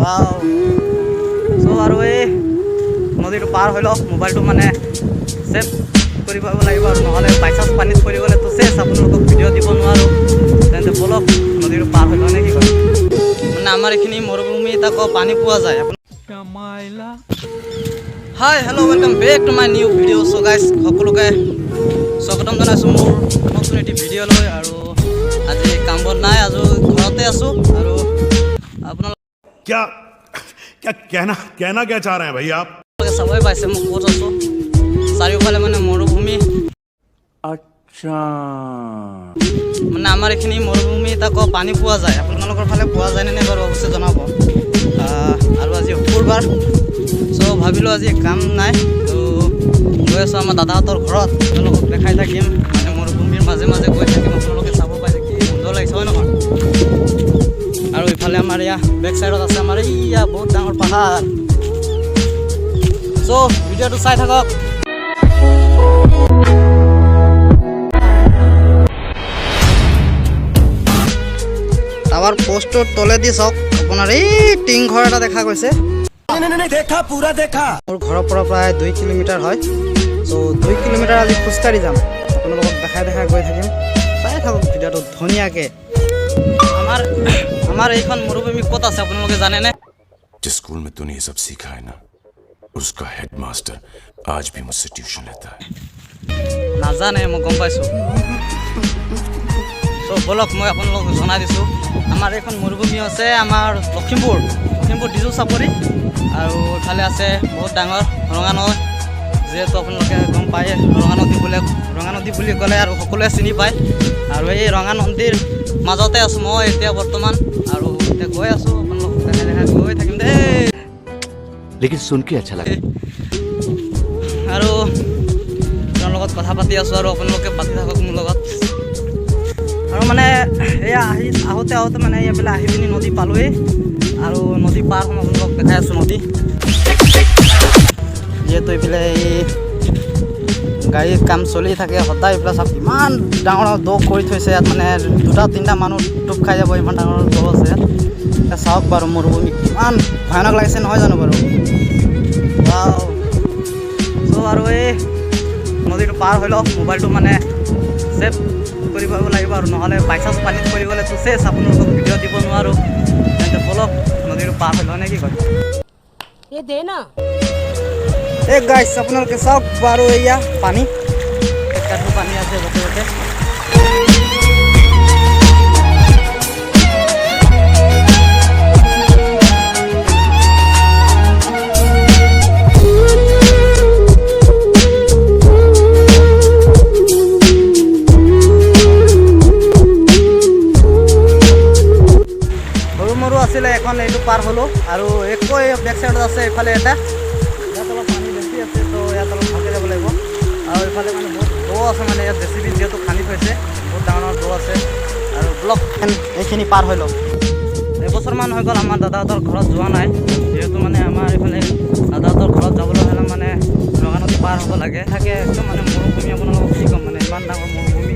Wow. চ' আৰু এই নদীটো পাৰ হৈ লওক, মোবাইলটো মানে ছেভ কৰিব লাগিব আৰু নহ'লে বাই চান্স পানীত পৰি গ'লেতো চেছ, আপোনালোকক ভিডিঅ' দিব নোৱাৰোঁ। তেন্তে ব'লক, নদীটো পাৰ হৈ লওঁ নে কি কয়? মানে আমাৰ এইখিনি মৰুভূমিত আকৌ পানী পোৱা যায়। Hi, hello, welcome back to my new video. So guys, সকলোকে স্বাগতম জনাইছোঁ মোৰ নতুন এটি ভিডিঅ'লৈ। আৰু আজি কাম বন নাই, আজি ঘৰতে আছোঁ আৰু আপোনালোকে क्या क्या कहना कहना क्या चाह रहे हैं भाई आप? চাবই পাইছে মই ক'ত আছোঁ। চাৰিওফালে মানে মৰুভূমি। মানে আমাৰ এইখিনি মৰুভূমিত আকৌ পানী পোৱা যায়। আপোনালোকৰ ফালে পোৱা যায়নে নাই বাৰু অৱশ্যে জনাব। আৰু আজি শুকুৰবাৰ, চ' ভাবিলোঁ আজি কাম নাই, ত' গৈ আছোঁ আমাৰ দাদাহঁতৰ ঘৰত। তেওঁলোকক দেখাই থাকিম, মানে মৰুভূমিৰ মাজে মাজে গৈ থাকিম। আপোনালোকে চাব পাইছে কি সুন্দৰ লাগিছে, হয় নহয়? আৰু ইফালে আমাৰ এয়া বেক চাইডত আছে আমাৰ এইয়া বহুত ডাঙৰ পাহাৰ। চ' ভিডিঅ'টো চাই থাকক। টাৱাৰ পষ্টটোৰ তলেদি চাওক, আপোনাৰ এই টিং ঘৰ এটা দেখা গৈছে। মোৰ ঘৰৰ পৰা প্ৰায় 2 কিলোমিটাৰ হয়। চ' 2 কিলোমিটাৰ আজি খোজকাঢ়ি যাম, আপোনালোকক দেখাই দেখাই গৈ থাকিম। চাই থাকক ভিডিঅ'টো ধুনীয়াকৈ। আমাৰ এইখন মৰুভূমি ক'ত আছে আপোনালোকে জানেনে? जिस स्कूल में तूने ये सब सीखा है ना, उसका हेडमास्टर आज भी मुझसे ट्यूशन लेता है। নাজানে, মই গম পাইছোঁ। চ' ব'লক, মই আপোনালোকক জনাই দিছোঁ। আমাৰ এইখন মৰুভূমি আছে আমাৰ লখিমপুৰ ডিজু চাপৰি। আৰু ইফালে আছে বহুত ডাঙৰ ৰঙা নৈ। যিহেতু আপোনালোকে গম পায়, ৰঙা নদী বুলি ক'লে আৰু সকলোৱে চিনি পায়। আৰু এই ৰঙা নদীৰ মাজতে আছোঁ মই এতিয়া বৰ্তমান। আৰু এতিয়া গৈ আছোঁ, আপোনালোকক দেখাই দেখাই গৈ থাকিম দেই। लेकिन सुन के अच्छा लगा। আৰু তেওঁৰ লগত কথা পাতি আছোঁ আৰু আপোনালোকে পাতি থাকক মোৰ লগত। আৰু মানে এয়া আহি আহোঁতে আহোঁতে মানে এইফালে আহি পিনি নদী পালোৱেই আৰু নদী পাৰ হ'ম। আপোনালোকক দেখাই আছোঁ নদী। যিহেতু এইফালে এই গাড়ীৰ কাম চলি থাকে সদায়। এইফালে চাওক, ইমান ডাঙৰ ডাঙৰ দ কৰি থৈছে ইয়াত, মানে দুটা তিনিটা মানুহ ডুব খাই যাব, ইমান ডাঙৰ দ আছে ইয়াত। এতিয়া চাওক বাৰু, মৰুভূমি কিমান ভয়ানক লাগিছে, নহয় জানো বাৰু? ৱাও। চ' আৰু এই নদীটো পাৰ হৈ লওক, মোবাইলটো মানে ছেভ কৰিব লাগিব আৰু নহ'লে বাই চান্স পানীত পৰি গ'লেতো চেছ, আপোনালোকক ভিডিঅ' দিব নোৱাৰোঁ। তেন্তে ব'লক, নদীটো পাৰ হৈ লওঁ নে কি কয়? ये दे ना। এই গাইছ, আপোনালোকে চাওক বাৰু, এয়া পানী, এক পানী আছে য'তে ত'তে। সৰু মৰু আছিলে এখন, এইটো পাৰ হ'লোঁ। আৰু একো এই বেক চাইডত আছে এইফালে এটা। ইয়াত অলপ পানী বেছি আছে, তো ইয়াত অলপ ভালকৈ যাব লাগিব। আৰু এইফালে মানে বহুত দ আছে, মানে ইয়াত জেচিবি যিহেতু খান্দি থৈছে, বহুত ডাঙৰ ডাঙৰ দ আছে। আৰু ব'লক, এইখিনি পাৰ হৈ লওক। এবছৰমান হৈ গ'ল আমাৰ দাদাহঁতৰ ঘৰত যোৱা নাই। যিহেতু মানে আমাৰ এইফালে দাদাহঁতৰ ঘৰত যাবলৈ হ'লে মানে ৰঙা নদী পাৰ হ'ব লাগে থাকে। একদম মানে মৰুভূমি, আপোনালোকক কি ক'ম, মানে ইমান ডাঙৰ মৰুভূমি,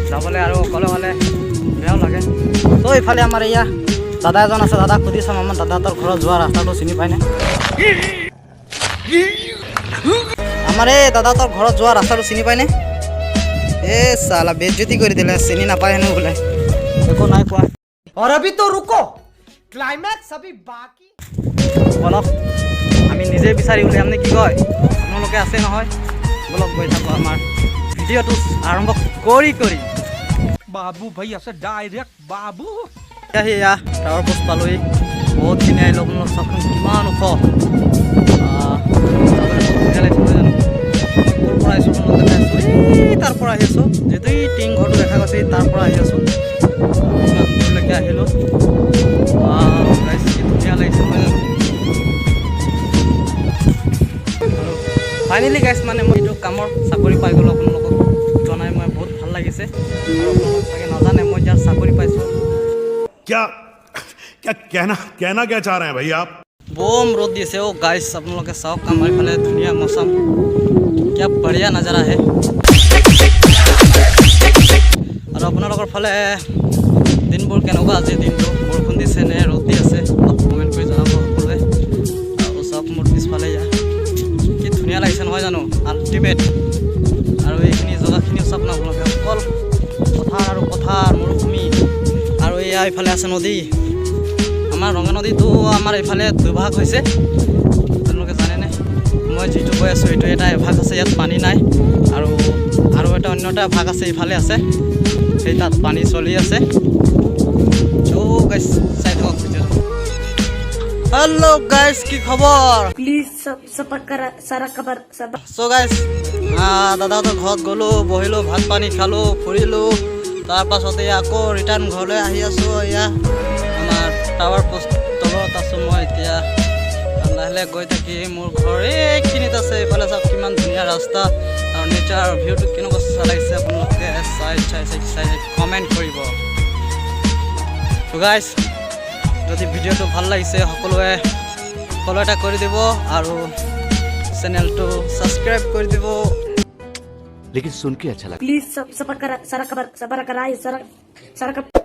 যাবলৈ আৰু অকলে অকলে বেয়াও লাগে। ত' এইফালে আমাৰ এয়া দাদা এজন আছে, দাদাক সুধি চাম আমাৰ দাদাহঁতৰ ঘৰত যোৱা ৰাস্তাটো চিনি পায়নে। আমাৰ এই দাদাহঁতৰ ঘৰত যোৱা ৰাস্তাটো চিনি পায়নে? এ চালা, বেজ্জতি কৰি দিলে, চিনি নাপায় হেনো বোলে। একো নাই কোৱা। और अभी तो रुको, क्लाइमैक्स अभी बाकी। বলক, আমি নিজে বিচাৰি উলিয়াম নে কি কয়? আপোনালোকে আছে নহয়। বলক, গৈ থাকোঁ আমাৰ ভিডিঅ'টো আৰম্ভ কৰি কৰি। बाबू भैया से डायरेक्ट बाबू। আহি এয়া টাৱাৰ পোষ্ট পালোহি। বহুতখিনি আহিলোঁ। আপোনালোক চাওকচোন কিমান ওখ। চাবলৈ বহুত ধুনীয়া লাগিছে, নহয় জানো? মই ক'ৰ পৰা আহিছোঁ আপোনালোক দেখাই আছোঁ। এই তাৰ পৰা আহি আছোঁ, যিহেতু এই টিং ঘৰটো দেখা গৈছে, এই তাৰ পৰা আহি আছোঁ। ইমান দূৰলৈকে আহিলোঁ। গাইছ, কি ধুনীয়া লাগিছে, নহয় জানো? আৰু ফাইনেলি গাইছ, মানে মই এইটো কামৰ চাকৰি পাই গ'লোঁ। আপোনালোকক জনাই মই বহুত ভাল লাগিছে। আৰু আপোনালোক চাগে নাজানে মই যাৰ চাকৰি পাইছোঁ। क्या क्या कहना कहना क्या चाह रहे हैं भाई आप? বম ৰ'দ দিছে অ' গাইছ। আপোনালোকে চাওক, আমাৰ ইফালে ধুনীয়া मौसम, क्या बढ़िया नज़ारा है। আৰু আপোনালোকৰ ফালে দিনবোৰ কেনেকুৱা? আজিৰ দিনটো বৰষুণ দিছে নে ৰ'দ দি আছে, অলপ কমেণ্ট কৰি জনাব। এইফালে আছে নদী। আমাৰ ৰঙা নদীটো আমাৰ এইফালে দুভাগ হৈছে, আপোনালোকে জানেনে? মই যিটো কৈ আছোঁ, এইটো এটা এভাগ আছে, ইয়াত পানী নাই। আৰু এটা অন্য এটা ভাগ আছে, ইফালে আছে, সেই তাত পানী চলি আছে। চ' গাইছ, চাই থাকক ভিডিঅ'টো। হেল্ল' গাইছ, কি খবৰ? প্লিজ সব কৰা সাৰা খবৰ সব। চ' গাইছ, দাদাহঁতৰ ঘৰত গ'লোঁ, বহিলোঁ, ভাত পানী খালোঁ, ফুৰিলোঁ। তাৰপাছতে আকৌ ৰিটাৰ্ণ ঘৰলৈ আহি আছোঁ। এয়া আমাৰ টাৱাৰ পোষ্ট তলত আছোঁ মই এতিয়া। লাহে লাহে গৈ থাকি মোৰ ঘৰ এইখিনিত আছে। এইফালে চাওক, কিমান ধুনীয়া ৰাস্তা আৰু নেচাৰ ভিউটো কেনেকুৱা লাগিছে, আপোনালোকে চাই চাই চাই চাই কমেণ্ট কৰিব। চ' গাইছ, যদি ভিডিঅ'টো ভাল লাগিছে, সকলোৱে ফ'ল' এটা কৰি দিব আৰু চেনেলটো ছাবস্ক্ৰাইব কৰি দিব। लेकिन सुन के अच्छा लगा। প্লিজ সব কৰা সাৰা খবৰ সবাৰ কৰাই সাৰা সাৰা।